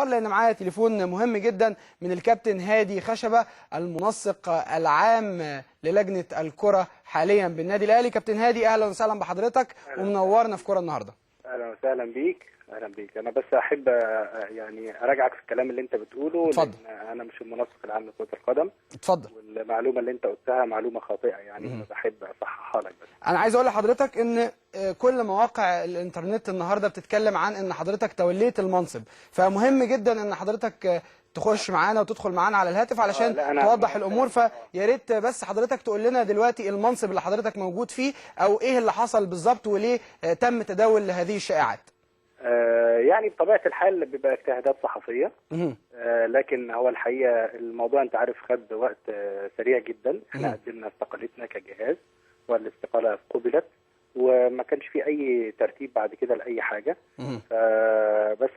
لان معايا تليفون مهم جدا من الكابتن هادي خشبه، المنسق العام للجنة الكره حاليا بالنادي الاهلي. كابتن هادي، اهلا وسهلا بحضرتك ومنورنا في كره النهارده. اهلا وسهلا بيك. اهلا بيك. انا بس احب يعني اراجعك في الكلام اللي انت بتقوله. اتفضل. انا مش المنسق العام لكرة القدم. اتفضل. والمعلومه اللي انت قلتها معلومة خاطئه، يعني بحب اصححها لك. بس انا عايز اقول لحضرتك ان كل مواقع الانترنت النهارده بتتكلم عن ان حضرتك توليت المنصب، فمهم جدا ان حضرتك تخش معانا وتدخل معانا على الهاتف علشان توضح الامور. فيا ريت بس حضرتك تقول لنا دلوقتي المنصب اللي حضرتك موجود فيه او ايه اللي حصل بالظبط وليه تم تداول هذه الشائعات. يعني بطبيعة الحال بيبقى اجتهادات صحفية، لكن هو الحقيقة الموضوع انت عارف خد وقت سريع جدا. احنا قدمنا استقالتنا كجهاز والاستقاله قبلت، وما كانش في اي ترتيب بعد كده لاي حاجة. فبس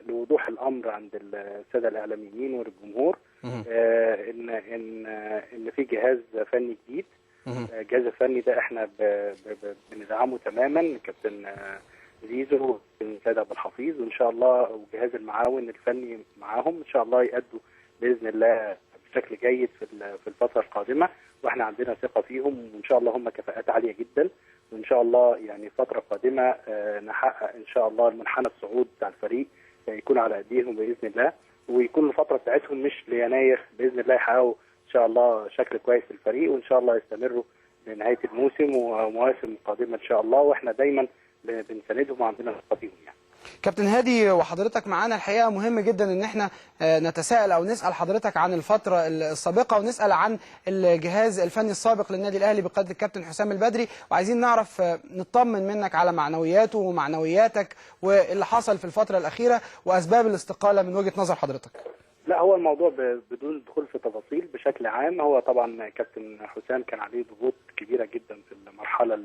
لوضوح الامر عند السادة الاعلاميين والجمهور ان ان ان في جهاز فني جديد. الجهاز الفني ده احنا بندعمه تماما، كابتن زيزو والسيد عبد الحفيظ، وان شاء الله وجهاز المعاون الفني معاهم ان شاء الله يأدوا باذن الله بشكل جيد في الفترة القادمة، واحنا عندنا ثقة فيهم وان شاء الله هم كفاءات عالية جدا، وان شاء الله يعني الفترة القادمة نحقق ان شاء الله المنحنى الصعود بتاع الفريق يكون على ايديهم باذن الله، ويكون الفترة بتاعتهم مش ليناير باذن الله يحققوا ان شاء الله شكل كويس للفريق، وان شاء الله يستمروا لنهاية الموسم ومواسم قادمة ان شاء الله، واحنا دايما بنساندهم وعندنا ثقة فيهم يعني. كابتن هادي وحضرتك معانا، الحقيقة مهم جدا ان احنا نتساءل او نسال حضرتك عن الفترة السابقة ونسال عن الجهاز الفني السابق للنادي الاهلي بقيادة الكابتن حسام البدري، وعايزين نعرف نطمن منك على معنوياته ومعنوياتك واللي حصل في الفترة الاخيرة واسباب الاستقالة من وجهه نظر حضرتك. لا، هو الموضوع بدون دخول في تفاصيل بشكل عام، هو طبعا كابتن حسام كان عليه ضغوط كبيرة جدا في المرحلة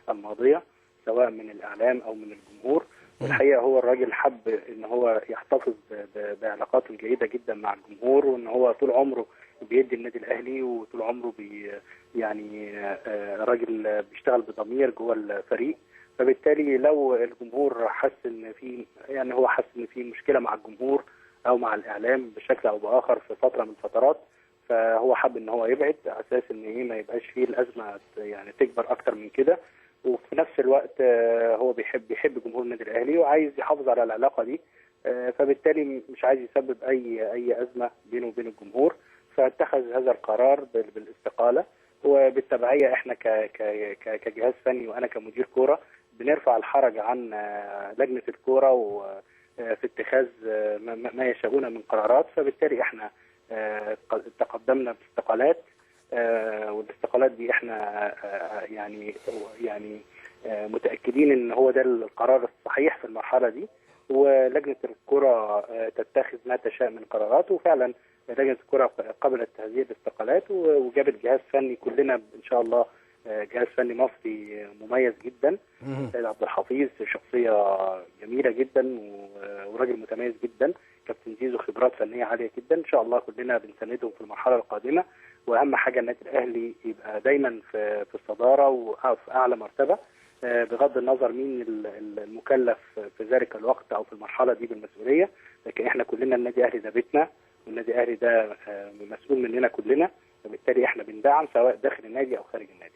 الماضية سواء من الاعلام او من الجمهور، والحقيقة هو الراجل حب ان هو يحتفظ بعلاقاته الجيدة جدا مع الجمهور، وان هو طول عمره بيدي النادي الاهلي، وطول عمره يعني راجل بيشتغل بضمير جوه الفريق، فبالتالي لو الجمهور حس ان في يعني هو حس ان في مشكلة مع الجمهور او مع الاعلام بشكل او باخر في فترة من الفترات، فهو حب ان هو يبعد على اساس ان ايه ما يبقاش فيه الازمة يعني تكبر اكتر من كده، وفي نفس الوقت هو بيحب جمهور النادي الاهلي وعايز يحافظ على العلاقة دي، فبالتالي مش عايز يسبب اي ازمة بينه وبين الجمهور، فاتخذ هذا القرار بالاستقاله. وبالتبعيه احنا كجهاز فني وانا كمدير كورة بنرفع الحرج عن لجنة الكورة وفي اتخاذ ما يشاءون من قرارات، فبالتالي احنا تقدمنا باستقالات، والاستقالات دي احنا يعني متاكدين ان هو ده القرار الصحيح في المرحلة دي، ولجنه الكره تتخذ ما تشاء من قرارات، وفعلا لجنة الكره قبلت هذه الاستقالات وجابت جهاز فني كلنا ان شاء الله جهاز فني مصري مميز جدا، السيد عبد الحفيظ شخصية جميلة جدا وراجل متميز جدا، كابتن زيزو خبرات فنية عالية جدا، ان شاء الله كلنا بنساندهم في المرحلة القادمة، واهم حاجة النادي الاهلي يبقى دايما في الصدارة وفي اعلى مرتبه، بغض النظر مين المكلف في ذلك الوقت او في المرحلة دي بالمسؤولية، لكن احنا كلنا النادي الاهلي ده بيتنا، والنادي الاهلي ده مسؤول مننا كلنا، فبالتالي احنا بندعم سواء داخل النادي او خارج النادي.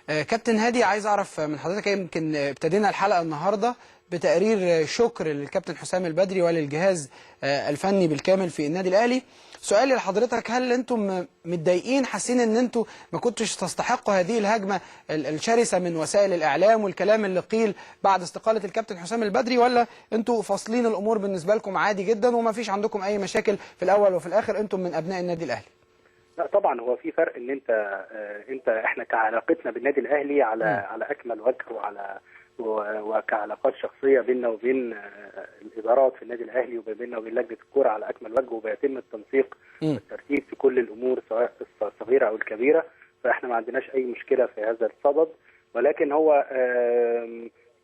كابتن هادي، عايز اعرف من حضرتك، يمكن ابتدينا الحلقة النهارده بتقرير شكر للكابتن حسام البدري وللجهاز الفني بالكامل في النادي الاهلي. سؤالي لحضرتك، هل انتم متضايقين، حاسين ان انتم ما كنتش تستحقوا هذه الهجمة الشرسة من وسائل الاعلام والكلام اللي قيل بعد استقالة الكابتن حسام البدري، ولا انتم فاصلين الامور بالنسبة لكم عادي جدا وما فيش عندكم اي مشاكل في الاول وفي الاخر انتم من ابناء النادي الاهلي؟ لا طبعا، هو في فرق ان انت احنا كعلاقتنا بالنادي الاهلي على اكمل وجه وعلى وكعلاقات شخصية بيننا وبين الادارات في النادي الاهلي وبيننا وبين لجنة الكورة على اكمل وجه، وبيتم التنسيق والترتيب في كل الامور سواء الصغيرة او الكبيرة، فاحنا ما عندناش اي مشكلة في هذا الصدد. ولكن هو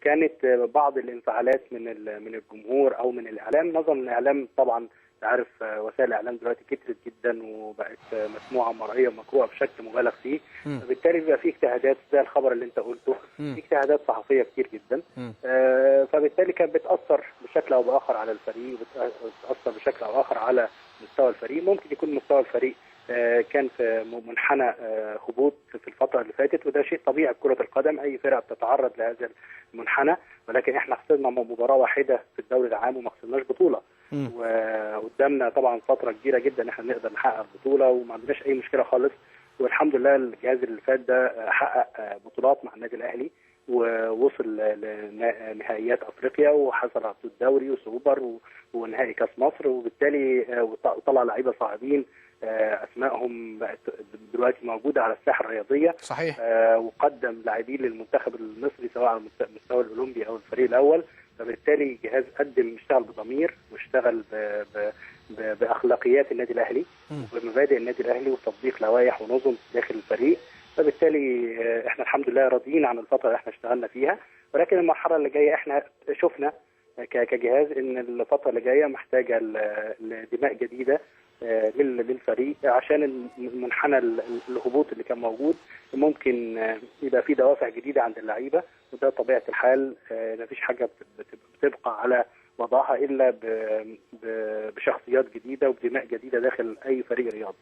كانت بعض الانفعالات من الجمهور او من الاعلام. نظرا للاعلام طبعا عارف وسائل الاعلام دلوقتي كترت جدا وبقت مسموعة ومرئيه ومقروءه بشكل مبالغ فيه، فبالتالي بيبقى في اجتهادات زي الخبر اللي انت قلته، في اجتهادات صحفية كتير جدا، فبالتالي كانت بتاثر بشكل او باخر على الفريق، وبتاثر بشكل او اخر على مستوى الفريق. ممكن يكون مستوى الفريق كان في منحنى هبوط في الفترة اللي فاتت، وده شيء طبيعي في كرة القدم، أي فرقة بتتعرض لهذا المنحنى، ولكن احنا خسرنا مباراة واحدة في الدوري العام وما خسرناش بطولة، وقدامنا طبعا فترة كبيرة جدا احنا نقدر نحقق بطولة وما عندناش أي مشكلة خالص. والحمد لله الجهاز اللي فات ده حقق بطولات مع النادي الأهلي، ووصل لنهائيات افريقيا، وحصل على بطوله دوري وسوبر ونهائي كاس مصر، وبالتالي وطلع لعيبة صاعدين اسمائهم بقت دلوقتي موجودة على الساحة الرياضية. صحيح. وقدم لاعبين للمنتخب المصري سواء على المستوى الاولمبي او الفريق الاول، فبالتالي الجهاز قدم، اشتغل بضمير واشتغل باخلاقيات النادي الاهلي وبمبادئ النادي الاهلي وتطبيق لوائح ونظم داخل الفريق، فبالتالي احنا الحمد لله راضيين عن الفترة اللي احنا اشتغلنا فيها. ولكن المرحلة اللي جاية احنا شفنا كجهاز ان الفترة اللي جاية محتاجه لدماء جديدة للفريق عشان المنحنى الهبوط اللي كان موجود ممكن يبقى في دوافع جديدة عند اللعيبة، وده طبيعة الحال، مفيش حاجة بتبقى على وضعها الا بشخصيات جديدة وبدماء جديدة داخل اي فريق رياضي.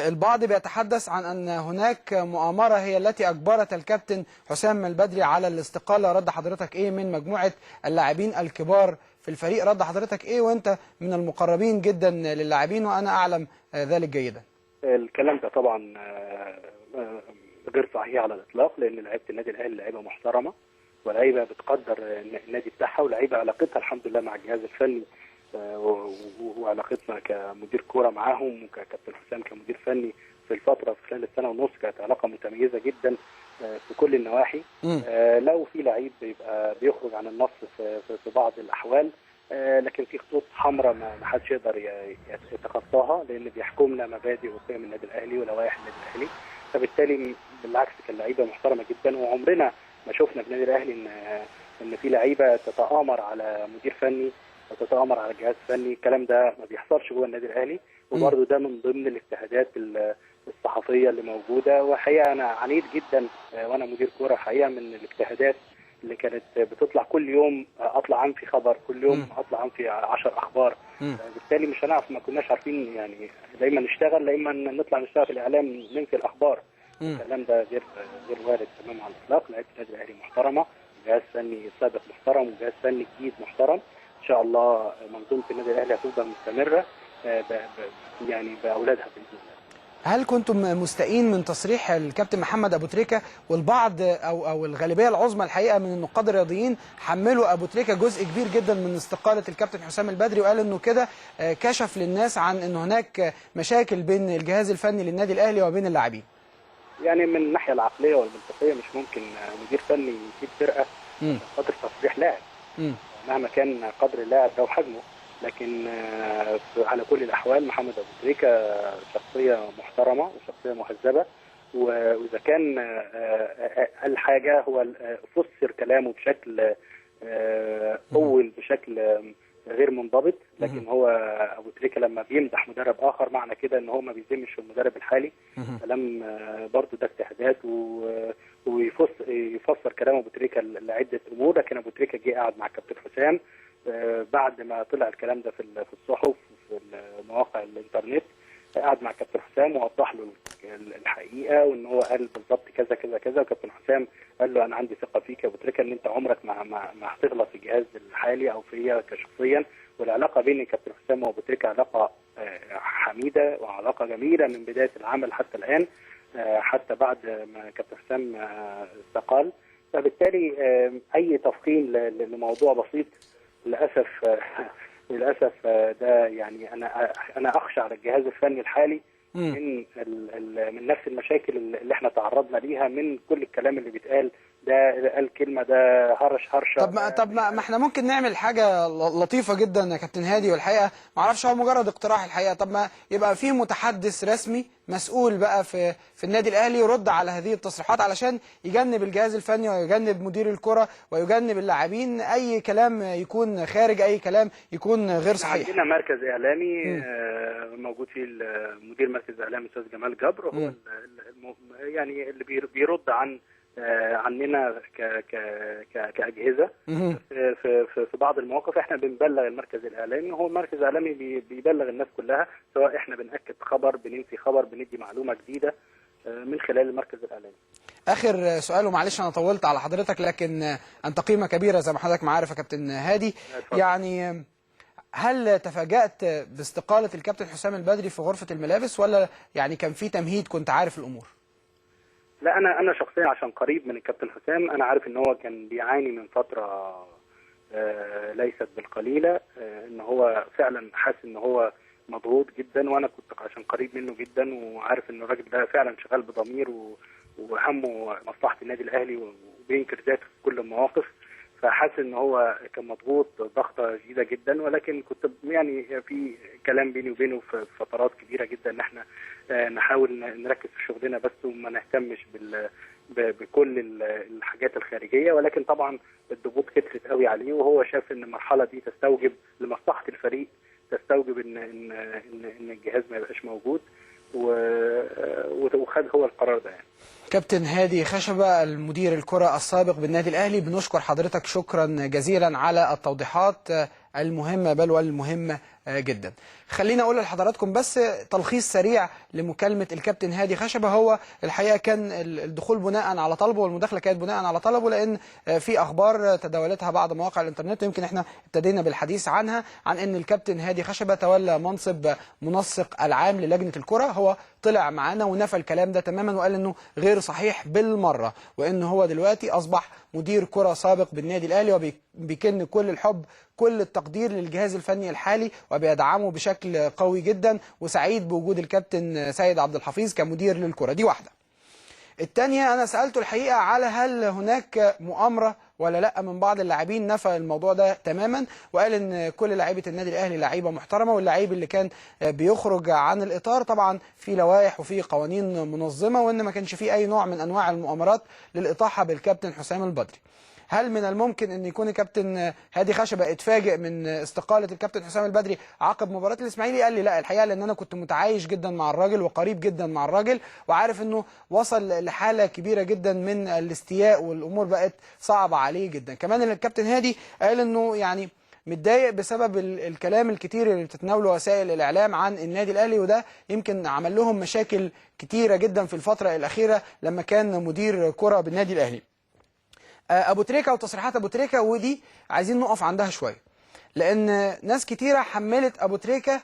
البعض بيتحدث عن ان هناك مؤامرة هي التي اجبرت الكابتن حسام البدري على الاستقالة، رد حضرتك ايه من مجموعة اللاعبين الكبار في الفريق؟ رد حضرتك ايه وانت من المقربين جدا للاعبين وانا اعلم ذلك جيدا؟ الكلام ده طبعا غير صحيح على الاطلاق، لان لعيبة النادي الاهلي لعيبة محترمه ولعيبة بتقدر النادي بتاعها، ولعيبة علاقتها الحمد لله مع الجهاز الفني وعلاقتنا كمدير كورة معاهم وككابتن حسام كمدير فني في الفترة في خلال السنة ونص كانت علاقة متميزة جدا في كل النواحي. لو في لعيب بيبقى بيخرج عن النص في بعض الاحوال، لكن في خطوط حمراء ما حدش يقدر يتخطاها، لان بيحكمنا مبادئ وقيم النادي الاهلي ولوائح النادي الاهلي، فبالتالي بالعكس كان لعيبة محترمه جدا، وعمرنا ما شفنا في النادي الاهلي ان في لعيبة تتآمر على مدير فني او تتآمر على جهاز فني، الكلام ده ما بيحصلش جوه النادي الاهلي، وبرده ده من ضمن الاجتهادات الصحفية اللي موجودة. وحقيقة انا عانيت جدا وانا مدير كورة حقيقة من الاجتهادات اللي كانت بتطلع كل يوم، اطلع انفي خبر، كل يوم اطلع انفي 10 اخبار، بالتالي مش هنعرف، ما كناش عارفين يعني دايما نشتغل، دايما نطلع نشتغل في الاعلام ننفي الاخبار. الكلام ده غير وارد تماما على الاطلاق. لعيبة النادي الاهلي محترمه، جهاز فني سابق محترم وجهاز فني جديد محترم، ان شاء الله منظومة النادي الاهلي هتفضل مستمرة يعني باولادها باذن الله. هل كنتم مستائين من تصريح الكابتن محمد ابو تريكه؟ والبعض او الغالبية العظمى الحقيقة من النقاد الرياضيين حملوا ابو تريكه جزء كبير جدا من استقالة الكابتن حسام البدري، وقال انه كده كشف للناس عن ان هناك مشاكل بين الجهاز الفني للنادي الاهلي وبين اللاعبين. يعني من الناحية العقلية والمنطقيه مش ممكن مدير فني يسيب فرقه قدر تصريح لاعب مهما كان قدر اللاعب ده وحجمه، لكن على كل الاحوال محمد ابو تريكه شخصية محترمه وشخصية مهذبة، واذا كان قال حاجة هو فسر كلامه بشكل اول بشكل غير منضبط، لكن هو ابو تريكه لما بيمدح مدرب اخر معنى كده ان هو ما بيذمش المدرب الحالي، كلام برضه ده اجتهادات ويفسر كلام ابو تريكه لعدة امور. لكن ابو تريكه جه قعد مع كابتن حسام بعد ما طلع الكلام ده في الصحف وفي مواقع الانترنت، قعد مع كابتن حسام ووضح له الحقيقة وان هو قال بالظبط كذا كذا كذا، وكابتن حسام قال له انا عندي ثقة فيك يا ابو تريكه ان انت عمرك ما هتغلط في الجهاز الحالي او فيا كشخصيا. والعلاقة بين الكابتن حسام وابو تريكه علاقة حميده وعلاقة جميلة من بداية العمل حتى الان، حتى بعد ما كابتن حسام استقال. فبالتالي اي تفخيم لموضوع بسيط للاسف ده يعني انا اخشى على الجهاز الفني الحالي من نفس المشاكل اللي احنا تعرضنا ليها من كل الكلام اللي بيتقال ده قال كلمة، ده هرش هرشه. طب ما احنا ممكن نعمل حاجة لطيفة جدا يا كابتن هادي، والحقيقة ما اعرفش هو مجرد اقتراح الحقيقة. طب ما يبقى في متحدث رسمي مسؤول بقى في النادي الاهلي يرد على هذه التصريحات، علشان يجنب الجهاز الفني ويجنب مدير الكره ويجنب اللاعبين اي كلام يكون خارج، اي كلام يكون غير صحيح. عندنا مركز اعلامي موجود فيه مدير مركز اعلامي الاستاذ جمال جبر، هو يعني اللي بيرد عننا ك ك ك كاجهزه في بعض المواقف. احنا بنبلغ المركز الاعلامي، وهو المركز الاعلامي بيبلغ الناس كلها، سواء احنا بنأكد خبر، بننفي خبر، بندي معلومة جديدة من خلال المركز الاعلامي. اخر سؤال، ومعلش انا طولت على حضرتك، لكن انت قيمة كبيرة زي ما حضرتك ما عارف يا كابتن هادي. يعني هل تفاجأت باستقاله الكابتن حسام البدري في غرفة الملابس، ولا يعني كان في تمهيد كنت عارف الامور؟ لا، انا شخصيا عشان قريب من الكابتن حسام، انا عارف ان هو كان بيعاني من فترة ليست بالقليلة، ان هو فعلا حاسس ان هو مضغوط جدا، وانا كنت عشان قريب منه جدا وعارف ان الراجل ده فعلا شغال بضمير وهمه مصلحة النادي الاهلي وبينكر ذاته في كل المواقف، فحاسس ان هو كان مضغوط ضغطه شديدة جدا. ولكن كنت يعني في كلام بيني وبينه في فترات كبيرة جدا ان احنا نحاول نركز في شغلنا بس وما نهتمش بكل الحاجات الخارجية، ولكن طبعا الضغوط كترت قوي عليه، وهو شاف ان المرحلة دي تستوجب لمصلحة الفريق، تستوجب ان ان ان, إن الجهاز ما يبقاش موجود، وخد هو القرار ده يعني. كابتن هادي خشبة المدير الكرة السابق بالنادي الأهلي، بنشكر حضرتك شكرا جزيلا على التوضيحات المهمة بل والمهمة جدا. خلينا أقول لحضراتكم بس تلخيص سريع لمكالمة الكابتن هادي خشبة. هو الحقيقة كان الدخول بناء على طلبه، والمداخلة كانت بناء على طلبه، لأن في أخبار تداولتها بعض مواقع الإنترنت يمكن احنا ابتدينا بالحديث عنها، عن أن الكابتن هادي خشبة تولى منصب منسق العام للجنة الكرة. هو طلع معانا ونفى الكلام ده تماما، وقال أنه غير صحيح بالمرة، وأنه هو دلوقتي أصبح مدير كرة سابق بالنادي الأهلي، وبيكن كل الحب كل التقدير للجهاز الفني الحالي وبيدعمه بشكل قوي جدا، وسعيد بوجود الكابتن سيد عبد الحفيظ كمدير للكرة. دي واحدة. الثانية، أنا سألته الحقيقة على هل هناك مؤامرة ولا لا من بعض اللاعبين، نفى الموضوع ده تماما، وقال ان كل لاعيبه النادي الاهلي لعيبة محترمه، واللعيب اللي كان بيخرج عن الاطار طبعا في لوائح وفي قوانين منظمة، وان ما كانش في اي نوع من انواع المؤامرات للاطاحه بالكابتن حسام البدري. هل من الممكن ان يكون الكابتن هادي خشبة اتفاجئ من استقالة الكابتن حسام البدري عقب مباراة الاسماعيلي؟ قال لي لا الحقيقة، لان انا كنت متعايش جدا مع الراجل وقريب جدا مع الراجل، وعارف انه وصل لحالة كبيرة جدا من الاستياء والامور بقت صعبة عليه جدا. كمان الكابتن هادي قال انه يعني متضايق بسبب الكلام الكتير اللي بتتناوله وسائل الاعلام عن النادي الاهلي، وده يمكن عمل لهم مشاكل كتيرة جدا في الفترة الاخيرة لما كان مدير كرة بالنادي الاهلي. ابو تريكة وتصريحات ابو تريكة، ودي عايزين نقف عندها شوية، لان ناس كتيرة حملت ابو تريكة